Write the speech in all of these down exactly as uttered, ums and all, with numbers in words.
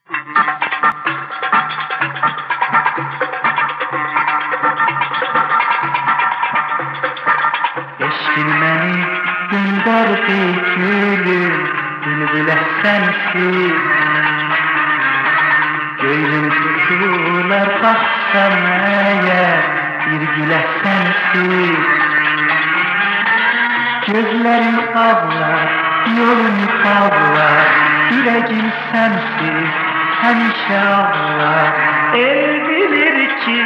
عشقین منی دؤندردی گولوم، بولبوله سنسیز. گؤیلوم توتولار، باخسام اگر بیر گوله سنسیز. گؤزلریم آغلار، یولوم باغلار، اوره‌ییم سنسیز همیشه آغلار. ائل بیلیر کی،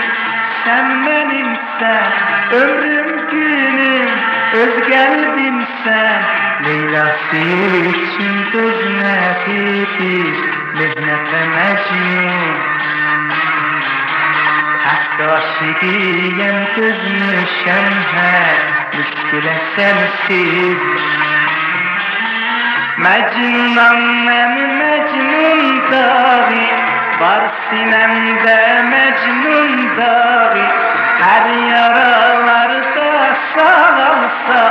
سن منیمسن، عؤمروم، گونوم، اؤز قلبیمسن. لیلاسی اوچون دؤزمه‌دی بیر محنته مجنون. حق عاشقی‌یم، دؤزموشم هر مشکله سنسیز. مجنونام من، مجنون داغی، وار سینه‌مده مجنون داغی. هر یارالار دا ساغالسا،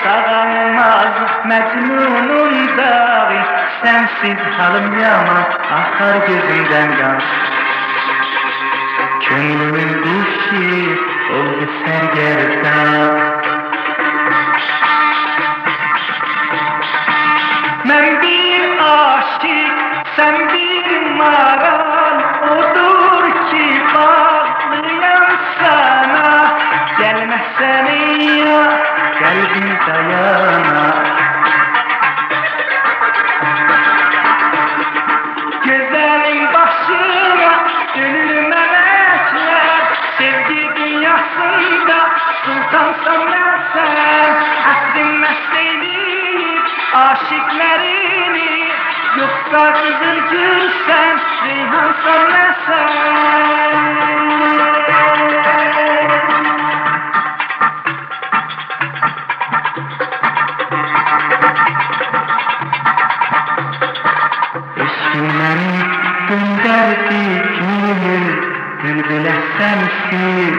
ساغالماز مجنونون داغی. سنسیز حالیم یامان، آخار گؤزومدن قان. کؤنلومون قوشو اولدو سرگردان. من بیر عاشق، سن بیر مارال، اودور کی، باغلی‌یام سانا. گلمه‌سن یا، قلبیم دایانا. گؤزلین باشینا دؤنور ملکلر، سئوگی دونیاسیندا سلطانسان سن. عطرین مست ائله‌ییب عاشقلرینی، یوخسا قیزیل گولسن، ریحانسان سن. عشقین منی دؤندردی گولوم، بولبوله سنسیز.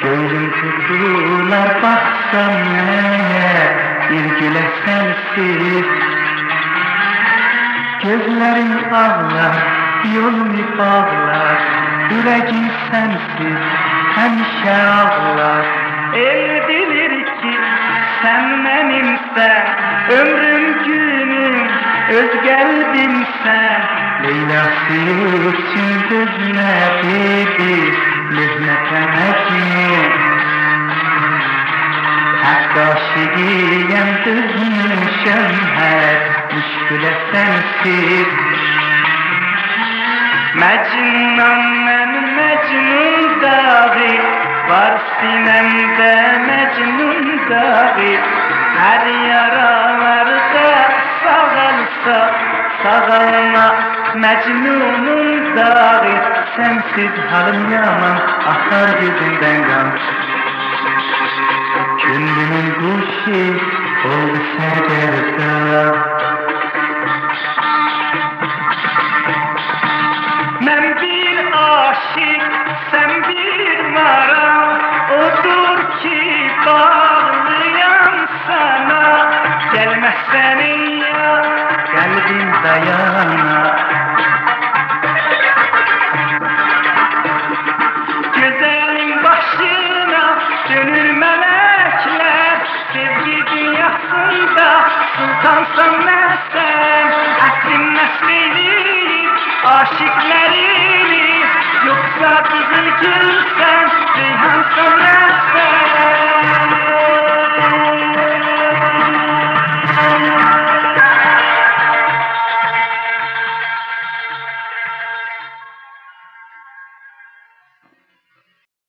گؤیلوم توتولار، باخسام اگر بیر گوله سنسیز. گؤزلریم آغلار، یولوم باغلار، اوره‌ییم سنسیز همیشه آغلار. ائل بیلیر کی، سن منیمسن، عؤمروم، گونوم، اؤز قلبیمسن. لیلاسی اوچون دؤزمه‌دی بیر محنته مجنون. حق عاشقی‌یم، دؤزموشم هر مشکله سنسیز. مجنونام من، مجنون داغی، وار سینه‌مده مجنون داغی. هر یارالار دا ساغالسا، ساغالماز مجنونون داغی. سنسیز حالیم یامان، آخار گؤزومدن قان. کؤنلومون قوشو اولدو سرگردان. من بیر عاشق، سن بیر مارال، اودور کی، باغلی‌یام سانا. گلمه‌سن یا، قلبیم دایانا. گؤزلین باشینا دؤنور ملکلر، سئوگی دونیاسیندا سلطانسان سن. عطرین مست ائله‌ییب عاشقلرینی، یوخسا قیزیل گولسن، ریحانسان